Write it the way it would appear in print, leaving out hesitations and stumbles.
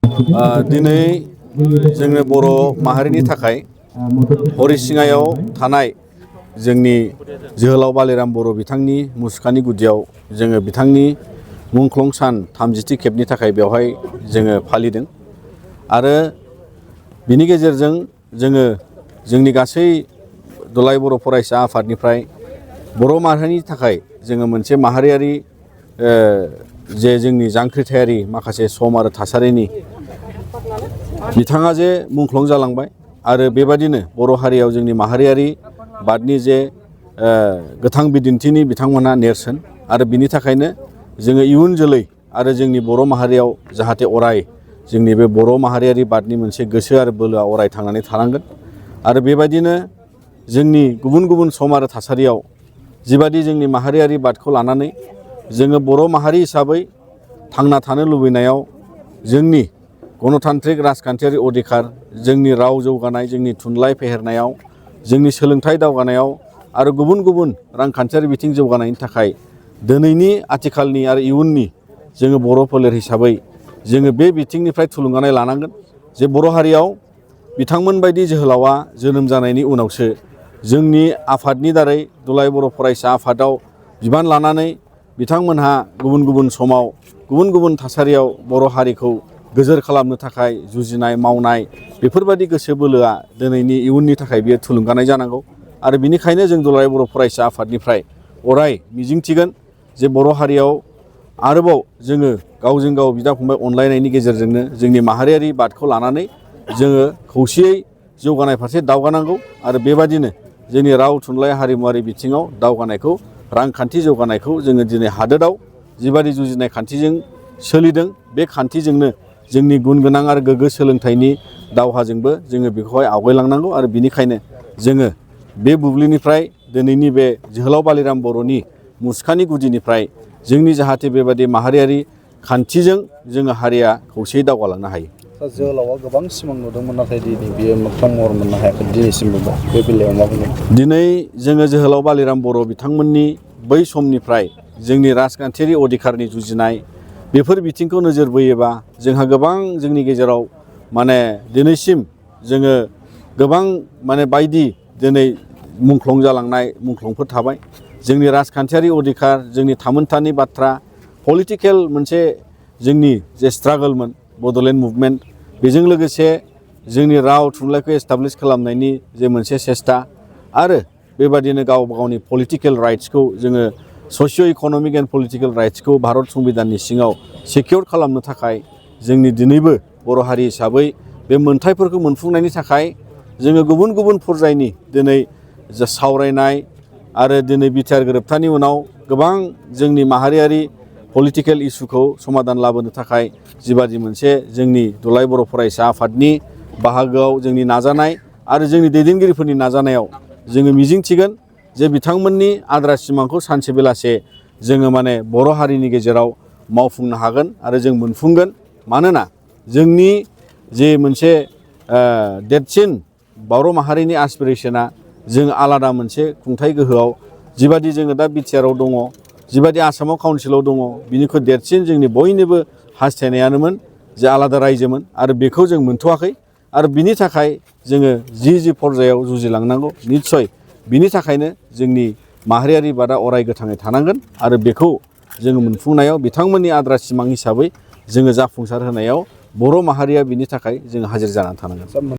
दिनै जोंनि बर' माहारिनि थाखाय हरिसिङायाव थानाय जोंनि जोहोलाव बालिराम बर' बिथांनि मुसुखानि गुदियाव जोङो बिथांनि मुंख्लं सान 30थि खेबनि थाखाय बेवहाय जोङो फालिदों आरो बिनि गेजेरजों जोङो जोंनि गासै दुलाराय बर' फरायसा आफादनिफ्राय बर' माहारिनि थाखाय जोङो मोनसे माहारियारि जे जोंनि जांख्रिथायारि माखासे सम आरो थासारिनि बिथाङा जे मुंख्लं जालांबाय आरो बेबादिनो बर' हारियाव जोंनि माहारियारि बादनि जे गोथां बिदिन्थिनि बिथांमोनहा नेरसोन आरो बिनि थाखायनो जोङो इयुन जोलै आरो जोंनि बर' माहारियाव जाहाथे अराय जोंनि बे बर' माहारियारि बादनि मोनसे गोसो आरो बोलोआ अराय थांनानै थानांगोन आरो बेबायदिनो जोंनि गुबुन गुबुन सम आरो थासारियाव जिबादि जोंनि माहारियारि बादखौ लानानै जोङो बर' माहारि हिसाबै थांना थानो लुबैनायाव जोंनि गणतान्त्रिक राजखान्थियारि अधिकार जोंनि राव जौगानाय जोंनि थुनलाइ फेहेरनायाव जोंनि सोलोंथाइ दावगानायाव आरो गुबुन गुबुन रांखान्थियारि बिथिं जौगानायनि थाखाय दिनैनि आथिखालनि आरो इयुननि जोङो बर' फोलेर हिसाबै जोङो बे बिथिंनिफ्राय थुलुंगानाय लानांगोन जे बर' हारियाव बिथांमोन बायदि जोहोलावा जोनोम जानायनि उनावसो जोंनि आफादनि दारै दुलाराय बर' फरायसा आफादाव बिबान लानानै बिथांमोनहा गुबुन गुबुन समाव गुबुन गुबुन थासारियाव बर' हारिखौ गोजोर खालामनो थाखाय जुजिनाय मावनाय बेफोरबायदि गोसो बोलोआ दिनैनि इयुननि थाखाय बियो थुलुंगानाय जानांगौ आरो बिनिखायनो जों दुलाराय बर' फरायसा आफादनिफ्राय अराय मिजिंथिगोन जे बर' हारियाव आरोबाव जोङो गावजों गाव बिदा फंबाय अनलायनायनि गेजेरजोंनो जोंनि माहारियारि बादखौ लानानै जोङो खौसेयै जौगानाय फारसे दावगानांगौ आरो बेबादिनो जोंनि राव थुनलाइ हारिमुवारि बिथिङाव दावगानायखौ रांखान्थि जौगानायखौ जोङो दिनै हादोराव जिबादि जुजिनाय खान्थिजों सोलिदों बे खान्थिजोंनो जोंनि गुन गोनां आरो गोग्गो सोलोंथाइनि दावहाजोंबो जोङो बेखौहाय आवगायलांनांगौ आरो बिनिखायनो जोङो बे बुब्लिनिफ्राय दिनैनि बे जोहोलाव बालिराम बर'नि मुसुखानि गुदिनिफ्राय जोंनि जाहाथे बेबादि माहारियारि खान्थिजों जोङो हारिया खौसेयै दावगालांनो हायो। जोहोलावा गोबां सिमां नुदोंमोन नाथाय दिनै बियो मोगथां महर मोननो हायाखै दिनैसिमबो बे बेलायाव मा बुंगोन? दिनै जोङो जोहोलाव बालिराम बर' बिथांमोननि बै समनिफ्राय जोंनि राजखान्थियारि अधिकारनि जुजिनाय बेफोर बिथिंखौ नोजोर बोयोबा जोंहा गोबां जोंनि गेजेराव माने दिनैसिम जोङो गोबां माने बायदि दिनै मुंख्लं जालांनाय मुंख्लंफोर थाबाय जोंनि राजखान्थियारि अधिकार जोंनि थामोनथानि बाथ्रा पलिटिकेल मोनसे जोंनि जे स्ट्रागलमोन बड'लेण्ड मुभमेन्ट बेजों लोगोसे जोंनि राव थुनलाइखौ एस्टाब्लिश खालामनायनि जे मोनसे सेस्टा आरो बेबादिनो गाव गावनि पलिटिकेल राइट्सखौ जोङो ससिय' इक'नमिक एन्ड पलिटिकेल राइट्सखौ भारत संबिधाननि सिङाव सिकिउर खालामनो थाखाय जोंनि दिनैबो बर' हारि हिसाबै बे मोनथायफोरखौ मोनफुंनायनि थाखाय जोङो गुबुन गुबुन पर्यायनि दिनै जा सावरायनाय आरो दिनै बिटिआर गोरोबथानि उनाव गोबां जोंनि माहारियारि पलिटिकेल इसुखौ समाधान लाबोनो थाखाय जिबादि मोनसे जोंनि दुलाराय बर' फरायसा आफादनि बाहागोआव जोंनि नाजानाय आरो जोंनि दैदेनगिरिफोरनि नाजानायाव जोङो मिजिंथिगोन जे बिथांमोननि आद्रा सिमांखौ सानसे बेलासे जोङो माने बर' हारिनि गेजेराव मावफुंनो हागोन आरो जों मोनफुंगोन मानोना जोंनि जे मोनसे देरसिन बर' माहारिनि एसपिरेसना जों आलादा मोनसे खुंथाइ गोहोआव जिबादि जोङो दा बिटिआरआव दङ जिबादि आसामाव काउन्सिलाव दङ बिनिख्रुइ देरसिन जोंनि बयनिबो हास्थायनायानोमोन जे आलादा रायजोमोन आरो बेखौ जों मोनथ'वाखै आरो बिनि थाखाय जोङो जि पर्यायाव जुजिलांनांगौ निस्सय बिनि थाखायनो जोंनि माहारियारि बादा अराय गोथाङै थानांगोन आरो बेखौ जोङो मोनफुंनायाव बिथांमोननि आद्रा सिमां हिसाबै जोङो जाफुंसार होनायाव बर' माहारिया बिनि थाखाय जोङो हाजिर जानानै थानांगोन।